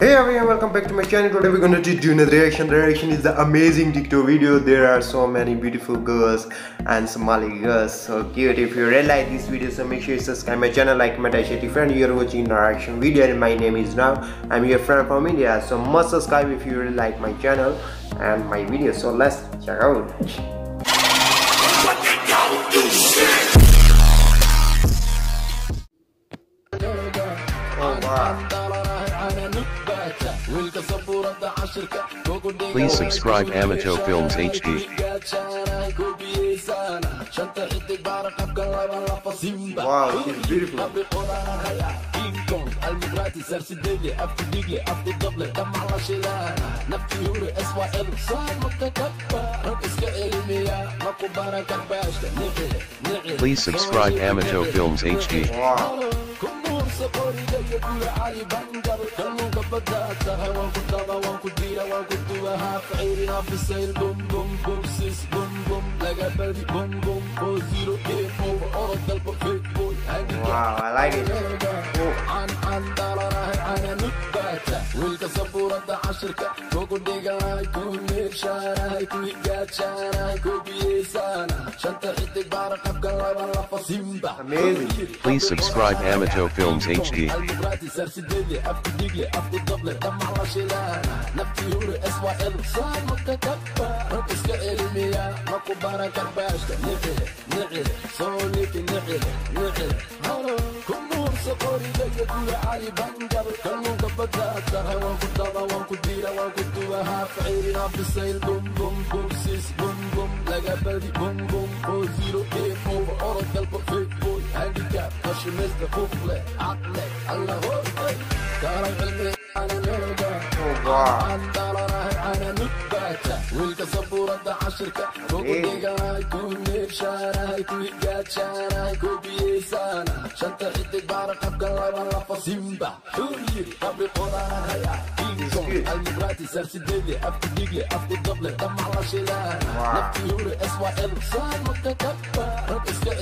Hey everyone, welcome back to my channel. Today we're going to do another reaction. The reaction is the amazing TikTok video. There are so many beautiful girls and Somali girls, so cute. If you really like this video, so make sure you subscribe my channel, like my friend. You are watching the reaction video and my name is Now. I'm your friend from India, so must subscribe if you really like my channel and my videos. So let's check out. Oh wow. Please subscribe Amato Films HD. Wow, she's beautiful. Please subscribe Amato Films HD. Wow. Wow, I like it. Amazing. Please subscribe Amato Films HD. Oh wow.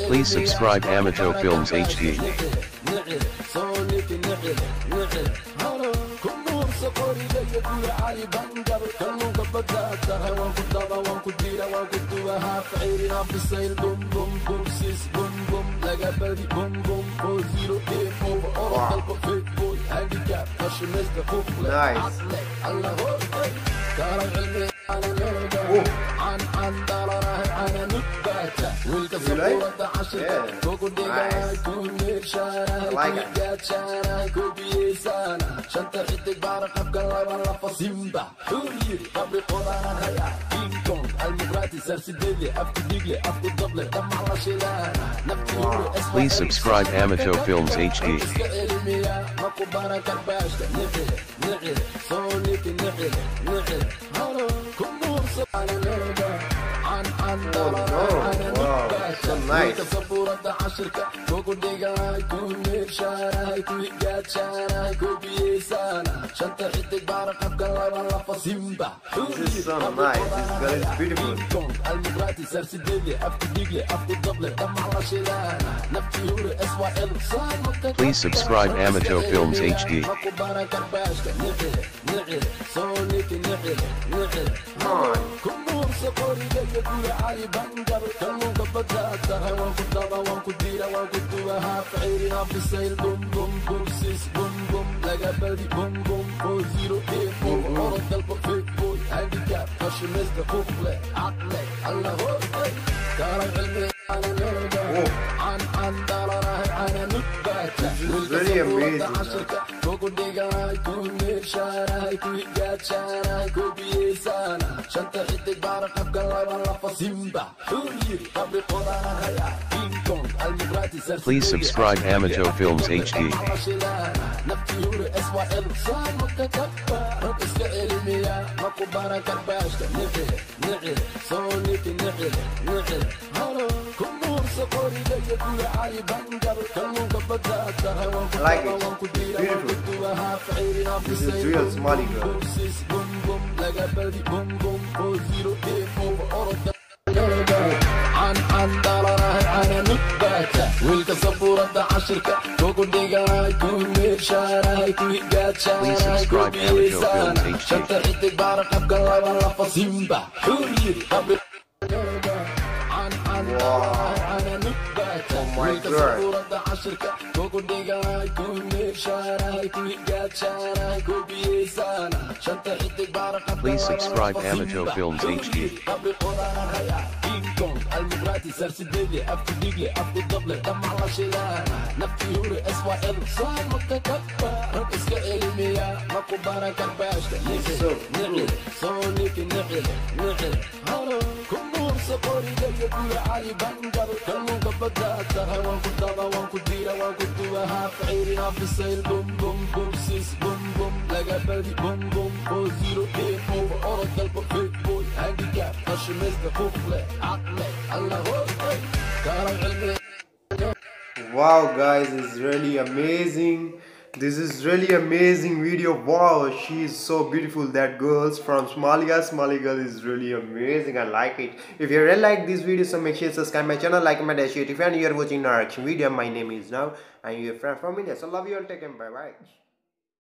Please subscribe Amato Films HD. Nice. You like? Yeah. Nice. I like it. Wow. Please subscribe Amato Films HD. Oh no, wow, so nice. This is so nice, this girl is beautiful. Please subscribe Amato Films HD. Come on. This is very amazing. Please subscribe Amato Films HD. I like it. It's beautiful. This is real Somali girl. أنا نباتة والكسبورة عشركة كوكو ديغاي كوني شاراي كوي قات شاراي كوبي لسانا شنطة حيتك بارك أبقى الله فصيمبا حولي قبل أنا نباتة والكسبورة عشركة كوكو ديغاي كوني شاراي كوي قات شاراي كوبي لسانا شنطة حيتك بارك أبقى Please subscribe Amajo Films HD. المبراتي سرسدلي أفتي ديقلي أفتي الضبلة دم على شيلانة نفتي هوري SYL صار مكتبة رقص كإلمية ماكو بارك الباشا نقل صونيك نقل هلو كمور سقوري دي كل عالي بنجر كلو قبضة ترى وانكو دابا وانكو ديرا وانكو دوها في عيري في السيل بوم بوم بوم سيس بوم بوم لقى بالي بوم بوم 4-0 game over أورا قلبه big boy handicap خش مزق فوفلة عقلة الله أكبر كارم علمي. Wow guys, it's really amazing. This is really amazing video. Wow, she is so beautiful. That girl's from Somalia. Somali girl is really amazing. I like it. If you really like this video, so make sure to subscribe my channel, like my dash. If you are watching our action video, my name is Now and you're from India. So love you all. Take care. Bye bye.